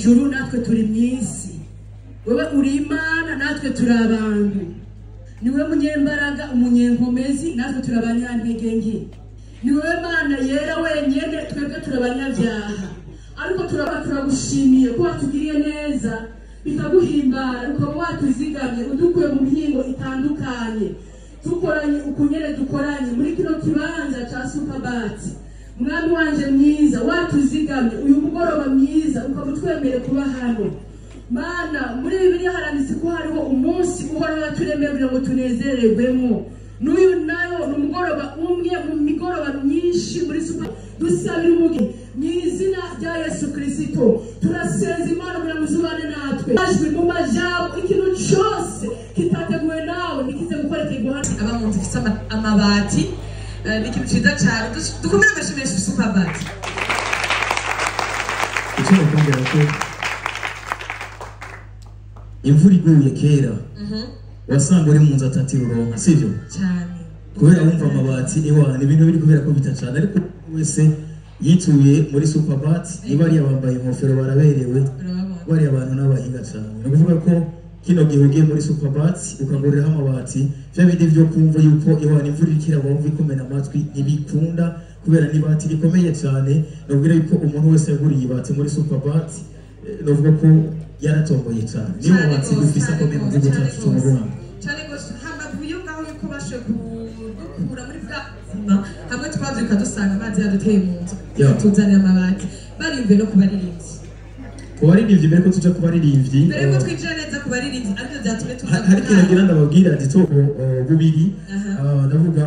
Ijuru, natwe turi mu isi. Wowe uri Imana, natwe turi abantu. Niwe munyembaraga, umunyenkomezi, natwe turi abanyantege nke. Ni wowe Mana yera wenyene, twebwe turi abanyabyaha. Ariko turaba turagushimiye ko watugiriye neza bikaguhimbara, ukaba watuzigamye udukuye mu mihingo itandukanye, tukoranye ukunyere dukoranye muri kino kibanza ca Superbat. Mwami wanje mwiza, watuzigamye uyu mugoroba mwiza, ukaba utwemere kuba hano. Mana, muri Bibiliya haranditse ko hariho umunsi Uhoraho yaturemeye kugira ngo tunezererwemo. N'uyu nayo ni umugoroba umwe mu migoroba myinshi muri Super. Dusabira umugi mu izina rya Yesu Kristo. Turasenza Imana kugira ngo uzubane natwe majwi mu majambo, ikintu cyose kitateguwe nawe ntikize gukorekerwa hano. Aba mu nzu ifite amabati, ni ikintu ciza cane. Dukomere amashyi menshi Superbat. Icyo nakongera ko imvura iguye kera wasanga uri mu nzu atati uronka, sibyo? Cyane. Kubera wumva amabati iwana ibintu biri kubera ko bitacana, ariko wese yituye muri Superbat, niba ari abambaye inkofero baraberewe. Urababona. Bariya abantu n'abahinga cyane. Ni ukuvuga ko kino gihe ugiye muri Superbat ukanguriraho amabati, bya bindi byo kumva yuko iwana imvura iriko iragwa wumva ikomena amatwi ntibikunda, kubera n'ibati rikomeye cyane. Nubwira yuko umuntu wese yaguriye ibati muri Superbat, novuga ko yaratomboye cyane. Niyo Cane mabati gose, dufise cane akomeye mu gose, gihugu cane cyacu cy'u gose. Burundi. Cane gose. Hambavu yo ngaho yuko bashoboye kudukura muri bwa buzima hamwe twavyuka dusanga amazi yaduteye mu nzu, tuzanira amabati. Bariyumviye no ku baririmbyi. Ku baririmbyi, mbere ko tuja ku baririmbyi, Mbere yuko twinjira neza ku baririmbyi, aribyo vyatumye tuza hari ikintu ngira ndababwira gitoko bubiri. Aha. Ndavuga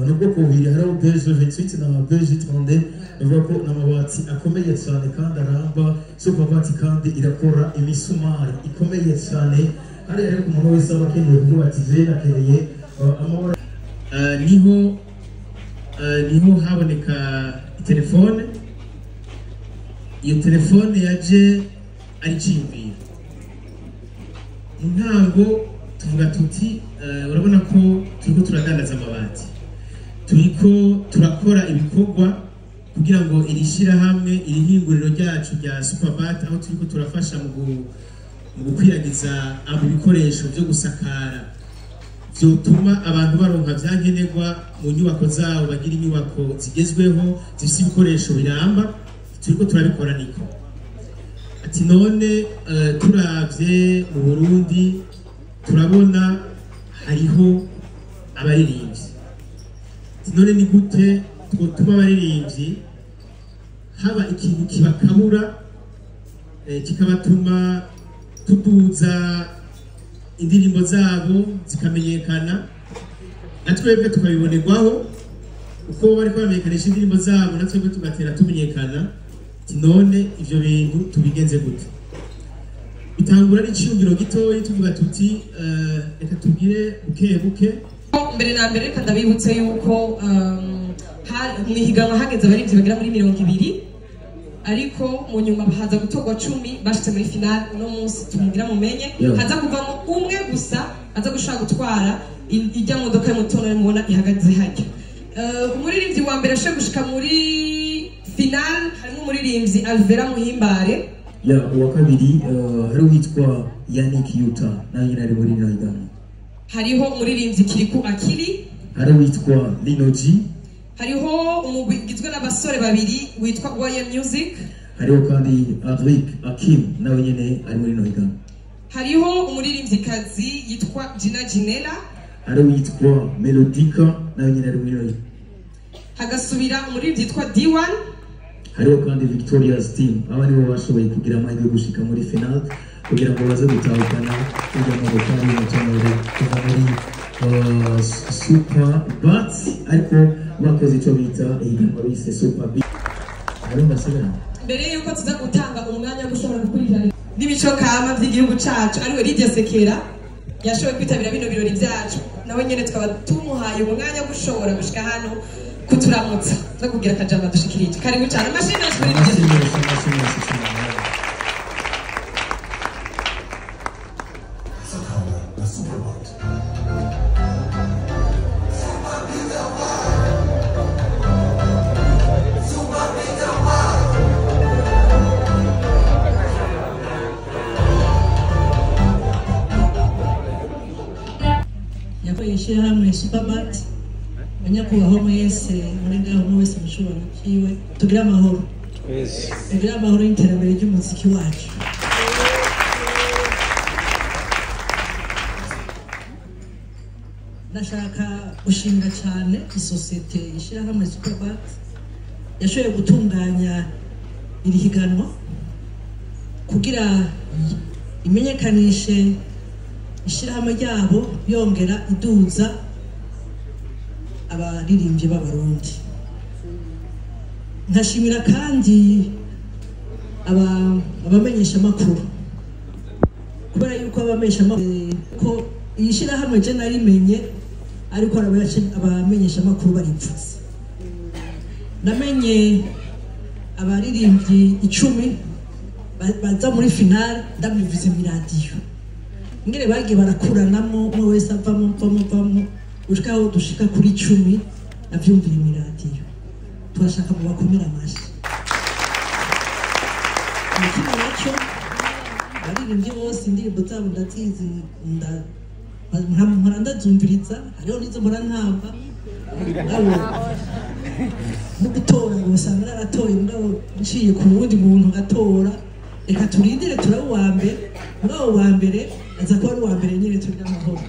n'ubwoko bubiri, hariho BG 28 na BG 32. Ndavuga ko n'amabati akomeye cyane kandi aramba. Superbat kandi irakora imisumari ikomeye cyane. Hariya rero umuntu wese aba akeneye kuvuga ati je nakeneye amabara. Niho haboneka telefone. Iyo telefone yaje ari iciyumviro. Mu ntango tuvuga tuti urabona ko turiko turadandaza amabati, turiko turakora ibikorwa kugira ngo iri shyirahamwe, iri hinguriro ryacu rya Superbat, aho turiko turafasha mu gukwiragiza abo bikoresho byo gusakara vyotuma abantu baronka vyankenerwa mu nyubako zabo, bagira inyubako zigezweho zifise ibikoresho biramba, turiko turabikora. Niko ati none turavye mu Burundi turabona hariho abaririmbyi. Ati none ni gute twotuma abaririmbyi haba ikintu kibakabura, kikabatuma tuduza indirimbo zabo zikamenyekana, na twebwe tukabibonerwaho uko bariko bamenyekanisha indirimbo zabo, na twebwe tugatera tumenyekana? Ati none ivyo bintu tubigenze gute? Bitangura n'iciyumviro gitoyi, tuvuga tuti reka tugire buke buke. Mbere na mbere reka ndabibutse yuko mu ihiganwa hageze abaririmbyi bagera muri 20, ariko mu nyuma haza gutorwa 10 bashitse muri finale. Uno munsi tumugira mumenye haza kuvamo umwe gusa aza gushaka gutwara ijya modoka y'umutonore mubona ihagaze hajya. Umuririmbyi wa mbere ashoboye gushika muri finale harimo umuririmbyi Alvera Muhimbare. Ya, uwa kabiri hari uwitwa Yannick Yuta, nawe nyine ari muri rino higanwa. Hariho umuririmbyi Kiriku Akili. Hari uwitwa Lino G. Hariho umugwi ugizwe n'abasore babiri witwa YM Music. Hariho kandi Adric Akim, nawe nyine ari muri rino higanwa. Hariho umuririmbyikazi yitwa Gina Ginella. Hari uwitwa Melodica, nawe nyine ari muri rino higanwa. Hagasubira umuririmbyi yitwa D1. Hariho kandi Victoria's Team. Aba nibo bashoboye kugira amahirwe yo gushika muri final kugira ngo baze gutahukana ijya modoka y'umutonore kuva muri Superbat, ariko bakoze icyo bita ihiganwa bise Super B. Hariho ndasigara. Mbere yuko tuza gutanga umwanya wo gushobora gukurikirana n'imico kama by'igihugu cacu, ariwe Lydia Sekera yashoboye kwitabira bino birori byacu, nawe nyene tukaba tumuhaye umwanya wo gushobora gushika hano kuturamutsa no kugira akajambo dushikirije. Karibu cyane, amashyi menshi kuri Lydia. Amashyi menshi, amashyi menshi cyane. Sakara na Superbat. Ishyirahamwe Superbat, abanyakubahwa mwese muri ngaho, umwe wese mu cyubahiro cyiwe, tugire amahoro, tugire amahoro y'iterambere ry'umuziki wacu. Ndashaka gushimira cyane isosiyete ishyirahamwe Superbat yashoboye gutunganya iri higanwa kugira imenyekanishe ishyirahamwe ryabo, yongera iduza abaririmbyi b'Abarundi. Nkashimira kandi abamenyeshamakuru, kubera yuko abamenyeshamakuru ko iyi shyirahamwe je narimenye ariko abamenyeshamakuru baripfutse. Namenye abaririmbyi 10 baza muri finale ndabivuze mu radiyo, ingene bagiye barakuranamo, umwe wese avamo mvamo mvamo gushika aho dushika kuri 10, navyumviye mu radiyo. Turashaka mu bakomera amashyi. Ikindi nacyo, abaririmbyi bose indirimbo zabo ndazizi, mpora ndazumviriza, hariho n'izo mpora ntamba. Mugabo no gutora usanga naratoye, mugabo nciye ku wundi muntu ngatora. Reka turindire turabe uwa mbere, mugabo uwa mbere aza kuba ari uwa mbere nyine, tugire amahoro.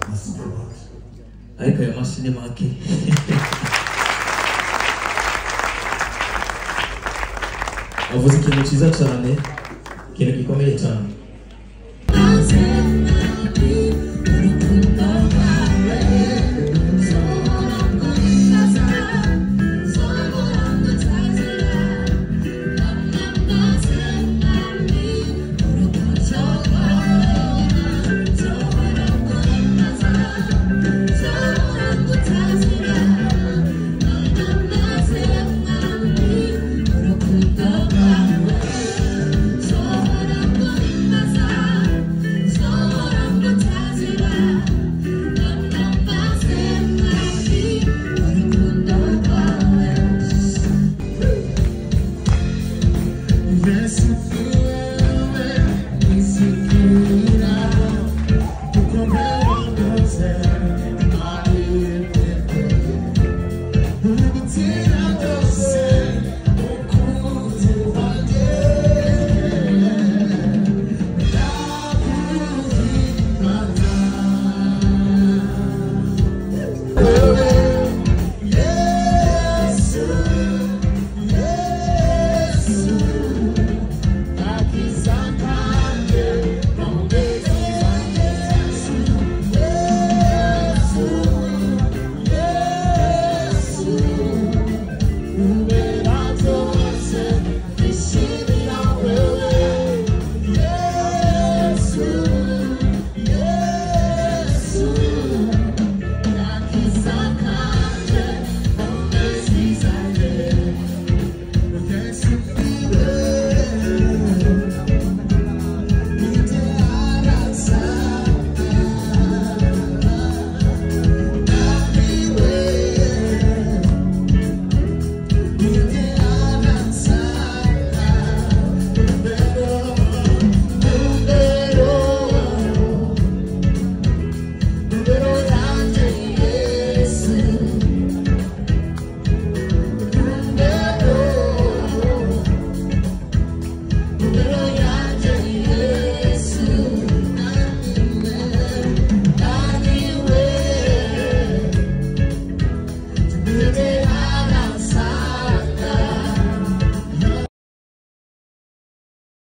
Na Superbat. Ariko ayo mashyi ni make. Avuze ikintu cyiza cyane, ikintu gikomeye cyane. Recipe.